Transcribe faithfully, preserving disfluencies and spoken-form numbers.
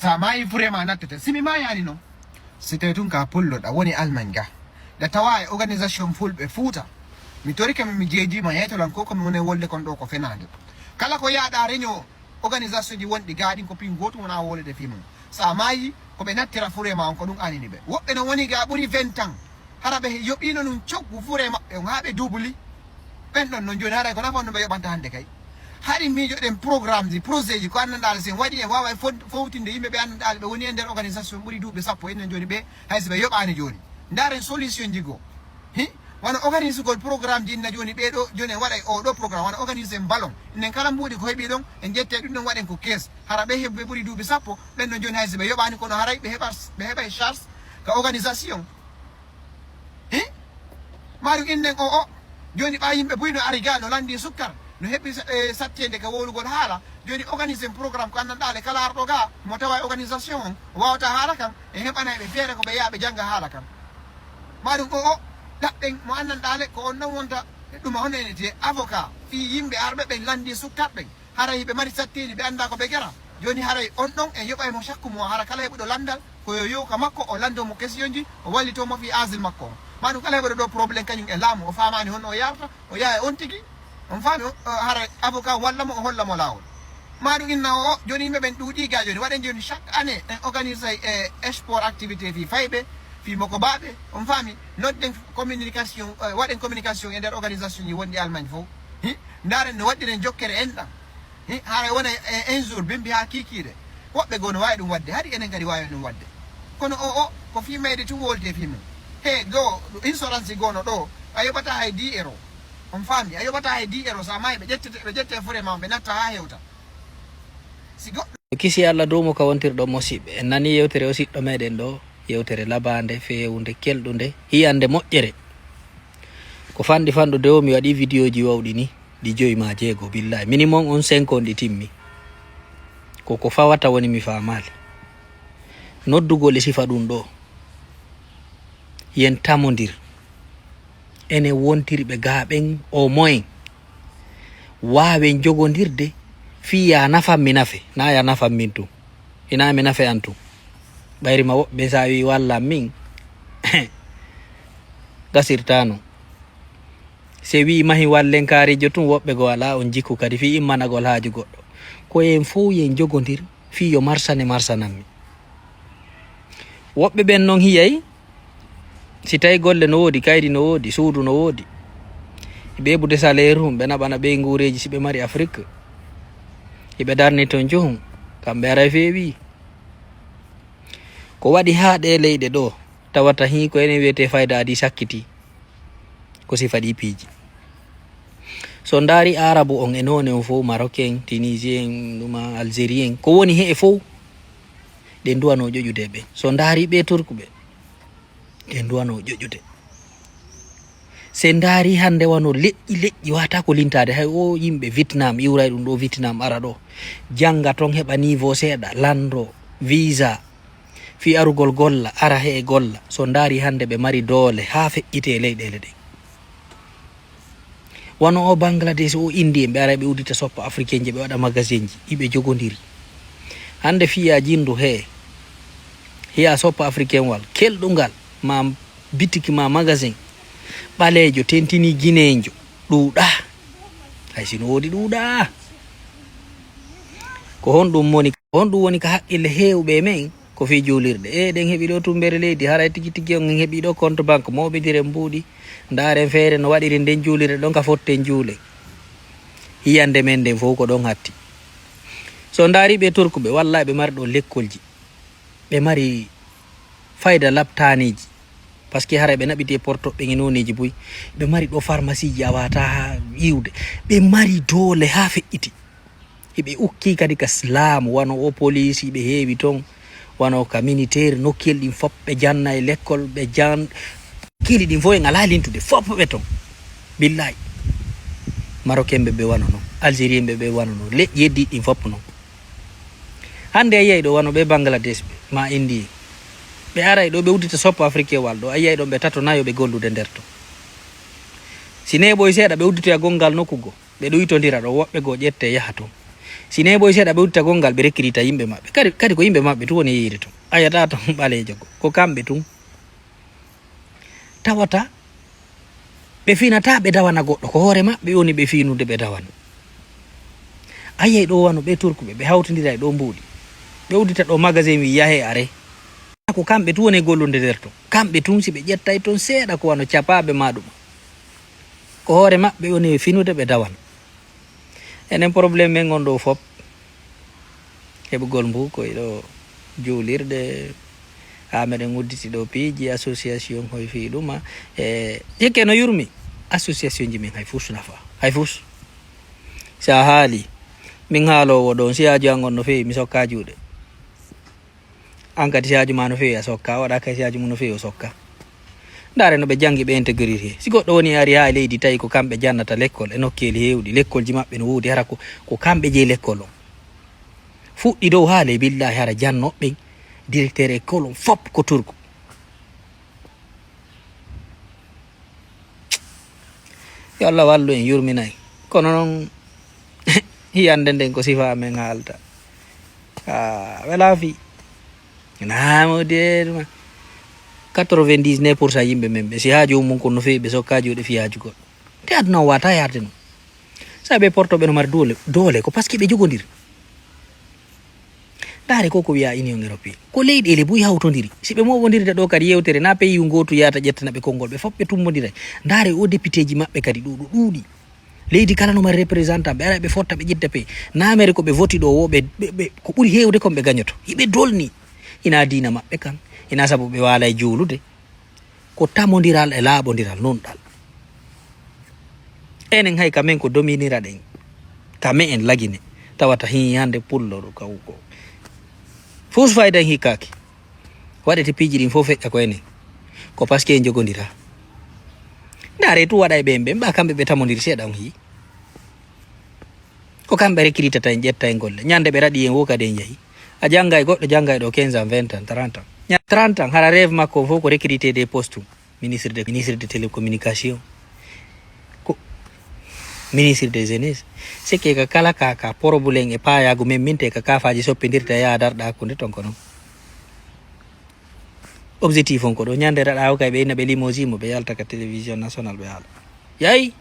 Sa maayi fure ma nattete. Si mi maayani non, si tawi tun ka pulloɗa woni Almañ ga, da tawa e organisation fulɓe Fuuta, mi torike ma, mi jeejima yeetolan ko ko mi woni wolde kon ɗo ko fenaande. Kala ko yaaɗa reño organisation ji wonɗi ga ɗin ko pin gootu wona wolude fii mum. Sa maayi ko ɓe nattira fure ma on ko ɗum anini ɓe. Woɓɓe no woni ga ɓuri vingt ans. Hara ɓe yoɓino ɗum coggu fure maɓɓe on haa ɓe duubuli. Ɓen ɗon non jooni haray ko nafa on no ɓe yoɓanta hannde kay. Hari miijoɗen programme ji, projet ji ko anndanɗaale si en waɗi en waawa e fon- fowtinde yimɓe ɓe anndanɗaale ɓe woni e nder organisation ɓuri duuɓi sappo enen jooni ɓe hay si ɓe yoɓaani jooni. Ndaaren solution ji goo. Hi? Wano organisugol programme ji inna jooni ɓee ɗo jooni en waɗay oo ɗoo programme wano organise en ballon. Enen kala mbuuɗi ko heɓi ɗon en ƴette ɗum ɗon waɗen ko kees. Hara ɓe heɓɓe ɓuri duuɓi sappo ɓen ɗon jooni hay si ɓe yoɓaani kono haray ɓe heɓa ɓe heɓay charge ka organisation. Hi? Maaɗum innen o o jooni ɓaa yimɓe buy no ari ga no lanndi sukkar no heɓi sa- e satteende ka wowlugol haala. Jooni organise en programme ko anndanɗaale kala arɗo ga mo tawa e organisation on o waawata haala kan e heɓanay ɓe feere ko ɓe yaha ɓe jannga haala kan. Maaɗum o o ɗaɓɓen mo anndanɗaale ko on ɗon wonta ɗuma hono ene te avocat fii yimɓe arɓe ɓen lanndi sukkar ɓen. Haray ɓe mari satteeni ɓe annda ko ɓe gera. Jooni haray on ɗon en yoɓay mo cakku mo hara kala heɓuɗo lanndal ko yo yow ka makko o lanndo mo question ji o wallito mo fii asile makko on. Maaɗum kala heɓuɗo ɗo problème kañum e laamu o faamaani honno o yarata o yaha e on tigi. On faami o- o- hara avocat walla mo o holla mo laawol. Maaɗum inna o o jooni yimɓe ɓen ɗuuɗi ga jooni waɗen jooni chaque année en organisay e sport activité fii fayɓe fii moko baaɓe. On faami nodden communication eh, waɗen communication e nder organisation ji wonɗi Allemagne fof. Hi? Ndaaren no waɗɗiren jokkere enɗam. Hi, haray wona e un jour bimbi haa kiikiiɗe. Woɓɓe goo no waawi ɗum waɗde, hari enen kadi waawi ɗum waɗde. Kono o o ko fii mayde tun wowlete fii mum. He goo insurance goo no ɗoo a yoɓata hay dix euro. On faami a yoɓata hay dix euro sa maayi ɓe ƴettete ɓe ƴette fure ma ɓe natta haa hewta. Si goɗɗo. Kisi Allah dow mo ka wontirɗo mosiɓɓe en nani yewtere o siɗɗo meɗen ɗo yewtere labande feewunde kelɗunde hiyande moƴƴere. Ko fanɗi fanɗude o mi waɗi vidéo ji wawɗi ni ɗi joyi ma jeego billahi minimum on cinq on ɗi timmi. Koko fawata woni mi famali noddugol e sifa ɗum ɗo yen tamodir enen wontirɓe ga ɓen o moyen wawen jogondirde fii ya nafan mi nafe na ya nafan min tun hina mi nafe an tun. Ɓayri ma woɓɓe sa wi wallan min gasirtano. Se wi mahi wallen kaarijo tun woɓɓe go ala on jikku kadi fi immanagol haaju goɗɗo. Ko en fow yen jogodir fi yo marsane marsanammi. Woɓɓe ɓen non hiyay si tawi golle no woodi kaydi no woodi suudu no woodi. Ɓe ɓeɓude salaire hum ɓe naɓana ɓe ngureji si ɓe mari Afrique. Hiɓe darni ton johum kamɓe aray feewi. Ko waɗi haa ɗee leyɗe ɗoo tawata hii ko enen wiyetee fayda adii sakkiti ko sifa ɗii piiji. So ndaari aarabu on e noone on fof marocain, tunisien, ɗuma algérien ko woni hee fof ɗe nduwanoo ƴoƴude e ɓen. So ndaari ɓee turkuɓe ɗe nduwanoo ƴoƴude. Se ndaari hannde wano leƴƴi leƴƴi wata ko lintaade hay o yimɓe Vietnam iwray ɗum ɗo Vietnam ara ɗo jannga toon heɓa niveau seeɗa lanndo visa fii arugol golla ara he e golla so ndaari hannde ɓe mari doole haa feƴƴite e leyɗeele ɗen. Wano o Bangladesh o Indi en ɓe aray ɓe uddita soppa africain ji ɓe waɗa magasin ji iɓe jogodiri. Hannde fiya jinndu he hiya soppa africain wal kelɗungal ma bitiki ma magasin ɓaleejo tentini gineejo ɗuuɗa. Hay sino woodi ɗuuɗa. Ko honɗum woni ko honɗum woni ka haqqille heewɓe e men ko fii juulirɗe e ɗen heɓi ɗo tumbere leydi haray tigi tigi on en heɓi ɗo compte banque mooɓidire mbuuɗi ndaaren feere no waɗiri nden juulirɗe ɗon ka fotten juule. Hiyande men nden fof ko ɗon hatti. So ndaari ɓe turkuɓe wallay ɓe mari ɗo lekkolji ɓe mari fayda laptaaniji. Parce que haray ɓe naɓiti e portoɓɓe e noneji buy ɓe mari ɗo pharmacie ji a wata ha iwde. Ɓe mari doole ha feƴƴiti. Hiɓe ukki kadi ka slam wano o police hiɓe heewi ton wano ka militaire nokkel ɗin fop ɓe janna e lekkol ɓe jan kili ɗin fof en ala lintude fop ɓe ton. Billahi. Marocain ɓe ɓe wano non algérien ɓe ɓe wano non leƴƴi yeddiɗi ɗin fop non. Hannde a yiyay ɗo wano ɓe Bangladesh ɓe ma Indi ɓe aray ɗo ɓe uddita soppo africain wal ɗo a yiyay ɗon ɓe tato nayo ɓe gollude nder to. Si neeɓoy seeɗa ɓe udditoya gonngal nokku go ɓe ɗuytondira ɗo woɓɓe goo ƴette yaha toon. Si neeɓoy seeɗa, ɓe uddita gonngal, ɓe recruta yimɓe maɓɓe. Kadi, kadi ko yimɓe maɓɓe tun woni e yiide tun. A yi'ataa ton ɓaleejo goo. Ko kamɓe tun. Tawata ɓe finataa ɓe dawana goɗɗo. Ko hoore maɓɓe woni ɓe finude ɓe dawana. A yi'ay ɗoo wano ɓee Turkuɓe, ɓe hawtindira e ɗoo mbuuɗi. Ɓe uddita ɗoo magasin wi yahee aree. Ko kamɓe tun woni e gollude nder ton. Kamɓe tun si ɓe ƴettay ton seeɗa ko wano capaaɓe maa ɗuma. Ko hoore maɓɓe woni e finude ɓe dawana. Enen problème men on ɗoo fop. Heɓugol mbuukoy ɗoo juulirɗe, haa meɗen udditi ɗoo piiji association hoy fii ɗuma. E, jekke no yurmi, association ji men hay fus nafa, hay fus. Si a haali, min haaloowo ɗon, si haaju an on no feewi, mi sokka juuɗe. An kadi si haaju maa no feewi, a sokka, waɗa kay si haaju mum no feewi, o sokka. Ndaare no ɓe janngi ɓe intégrité. Si goɗɗo woni ari haa e leydi tawi ko kamɓe jannata lekkol e nokkeeli heewɗi, lekkolji maɓɓe no woodi, hara ko, ko kamɓe jeyi lekkol on. Fuɗɗi dow haa ley, billaahi hara jannooɓe ɓen, directeur école on fop ko Turku. Yo Allah wallu en, yurmina en. Kono noon, hiyannde nden ko sifa amen haalta. Ah, welaa fii. Naamo de ɗuma. Quatre-vingt-dix-neuf pour cent yimɓe men ɓe, si haaju mum ko no feewi, ɓe sokka juuɗe fii haaju goɗɗo. Te aduna o wata yarde noon. Sabi ɓe porto ɓe no mari doole, doole ko parce que ɓe jogondir. Ndaare ko ko wiya Union Européenne. Ko leyɗeele buy hawtondiri. Si ɓe mooɓondirde ɗo kadi yewtere, na pays ngootu yahata ƴettana ɓe konngol, ɓe fof ɓe tummbondiray. Ndaare o députéji maɓɓe kadi ɗo, ɗo ɗuuɗi. Leydi kala no mari représentant, ɓe ara ɓe fotta ɓe ƴetta pays. Na mari ko ɓe voti ɗo wo, ɓe, ɓe, ɓe, ko ɓuri heewde kon ɓe gañoto. Hiɓe dolni. Ina diina maɓɓe kan. Ina sabu ɓe waala e juulude. Ko tamondiral e laaɓondiral nunɗal. Enen hay ka men ko dominiraɗen. Ka me'en Lagine. Tawata hin hannde pullo ɗo ka ko. Fus fayda en hikkaaki. Waɗete piiji ɗin fof feƴƴa ko enen. Ko parce que en jogondira. Ndaare tu waɗa e ɓen ɓen. Ɓa kamɓe ɓe tamondiri seeɗa on hii. Ko kamɓe recrutata en, ƴetta en golle. Ñande ɓe raɗi en wo kadi en yahi. A jannga e goɗɗo jannga e ɗo quinze ans, vingt ans, trente ans. Ña-, trente ans, hara rêve makko on fof ko recruter des postes. Ministre de, ministre de télécommunication. Ko ministre de jeunesse. C'est que ka kala ka, ka problème e paayaagu men min te ka kaafaaji soppindirta e yaha darɗa hakkunde ton ko non. Objectif on ko ɗo ñande raɗa o kay ɓe inna ɓe limousine mo ɓe yalta ka télévision nationale ɓe haala. Yayi!